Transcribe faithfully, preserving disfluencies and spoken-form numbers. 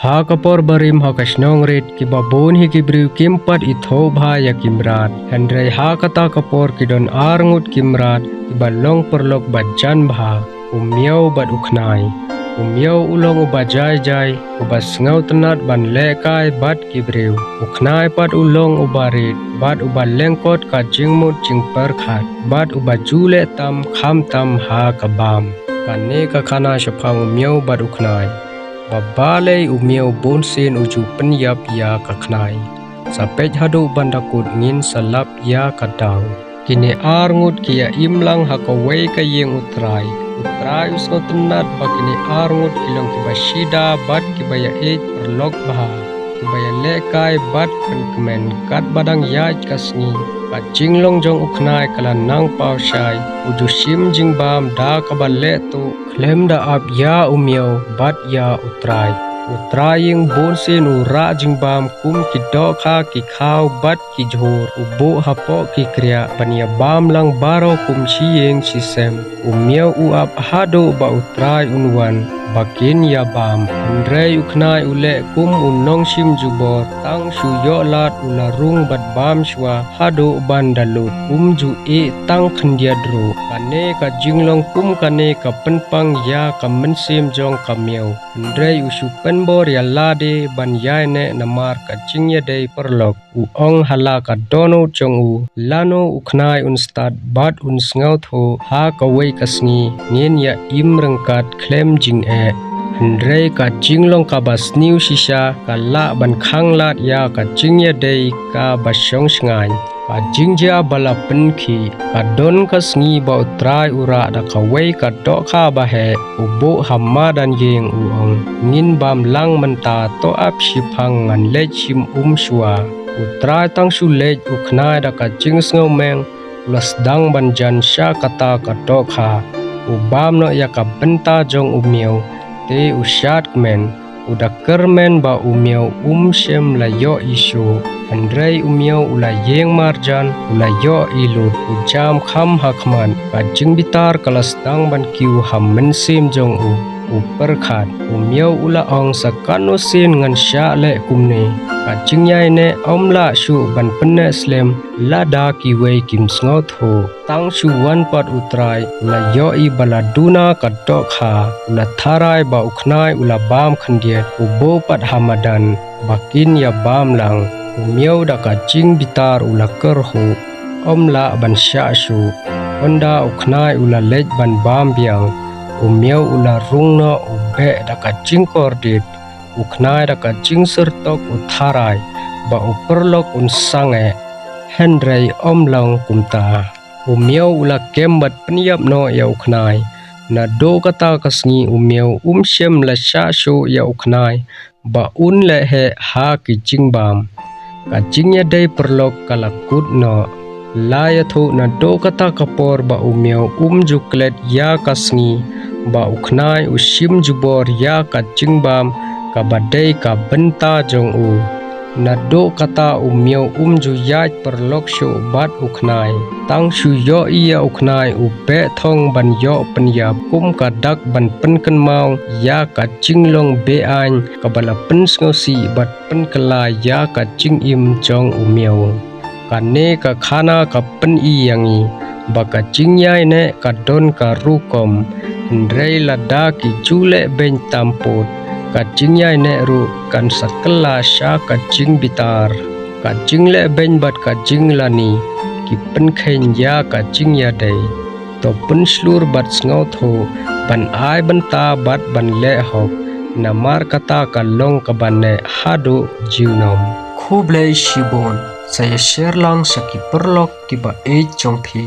Ha ka por barim ha ka shnong rit, kiba bun hi ki briew kim pat ithuh bha ïa ki mrad. Hynrei ha kata ka por ki don ar ngut ki mrad, kiba long paralok ba jan bha, u Miaw bad u Khnai. U Miaw u long uba jai jai, uba sngewtynnad ban lehkai bad ki briew. U Khnai pat u long uba rit, bad uba lyngkot ka jingmut jingpyrkhat, bad uba ju leh tam kham tam ha ka bam. Kane ka khana shaphang u Miaw bad u Khnai. Ba balei u Miaw bunsien u ju pynïap ïa ka Khnai. Sa peit haduh ban da kut, ngin sa lap ïa ka daw. Kine ar ngut ki ïa im lang ha kawei ka ïing u trai. U trai u sngewtynnad ba kine ar ngut ki long kiba shida bad kiba ïa ïeit paralok bha, kiba ïa lehkai bad pynkmen. Katba dang ïaid ka sngi, ka jinglong jong u Khnai ka la nang paw shai. U ju shim jingbam da kaba leh tuh khlem da ap ïa u Miaw bad ïa u trai. U trai ïing bunsien u rah jingbam kum ki dohkha, ki khaw bad ki jhur. U buh hapoh ki kriah ban ïa bam lang baroh kum shi ïing shi sem. U Miaw u ap haduh ba u trai un wan ba kin ïa bam. Hynrei u Khnai u leh kum u nongshim jubor, tang shu ïoh lad u la rung bad bam shuwa haduh ban da lut. Um ju ïeh tang khyndiat ruh. Kane ka jinglong kum kane ka pynpang ïa ka mynsiem jong ka Miaw. Hynrei u shu pynbor ïa lade ban ïaineh namar ka jingïadei paralok. U ong ha la ka dohnud jong u, lano u Khnai un stad bad un sngewthuh, ha kawei ka sngi ngin ïa im ryngkat khlem jingeh. Hynrei ka jinglong kaba sniew shisha ka lah ban khanglad ïa ka jingïadei kaba shong shngaiñ. Ka jingjia ba la pynkhih. Ka don ka sngi ba u trai u rah da kawei ka dohkha ba heh, u buh ha madan ïing, u ong, ngin bam lang mynta, to ap shiphang, ngan leit shim um shuwa. U trai tang shu leit, u Khnai da ka jingsngewmeng u la sdang ban jan sha kata ka dohkha. U bam noh ïa ka bynta jong u Miaw, te u shad kmen. U da kyrmen ba u Miaw um shym la ïohi shuh. Hynrei u Miaw u la ïeng marjan, u la ïohi lut. U jam kham ha khmat. Ka jingbitar ka la sdang ban kiew ha mynsiem jong u. U pyrkhat. U Miaw u la ong, sa katno sien ngan shah leh kumne. Ka jingïaineh ym lah shuh ban pynneh slem lada kiwei kim sngewthuh. Tang shu wan pat u trai, u la ïohi ba la duna ka dohkha. U la tharai ba u Khnai u la bam khyndiat. U buh pat ha madan ba kin ïa bam lang. U Miaw da ka jingbitar u la kyrhuh, ym lah ban shah shuh. Hynda u Khnai u la leit ban bam biang, u Miaw u la rung noh, u beh da ka jingkordit. U Khnai da ka jingsyrtok u tharai ba u paralok un sangeh. Hynrei ym long kumta. U Miaw u la kem bad pynïap noh ïa u Khnai. Naduh kata ka sngi u Miaw um shym la shah shuh ïa u Khnai ba un leh heh ha ki jingbam. Ka jingïadei paralok ka la kut noh. La ïathuh naduh kata ka por ba u Miaw um ju klet ïa ka sngi ba u Khnai u shim jubor ïa ka jingbam kaba dei ka bynta jong u. Naduh kata u Miaw um ju ïaid paralok shuh bad u Khnai. Tang shu ïohi ïa u Khnai u beh thong ban ïoh pynïap, kum ka dak ban pynkynmaw ïa ka jinglong be-aiñ kaba la pynsngewsih bad pynkylla ïa ka jingim jong u Miaw. Kane ka khana ka pyni ïa ngi ba ka jingïaineh ka don ka rukom. Hynrei lada ki ju leh beiñ tam pud, ka jingïaineh ruh kan sa kylla sha ka jingbitar. Ka jingleh beiñ bad ka jinglani ki pynkheiñ ïa ka jingïadei. To pynshlur bad sngewthuh ban ai bynta bad ban leh hok, namar kata ka long kaba neh haduh junom. Khublei shibun. Sa ïa share lang sha ki paralok kiba ïeit jong phi.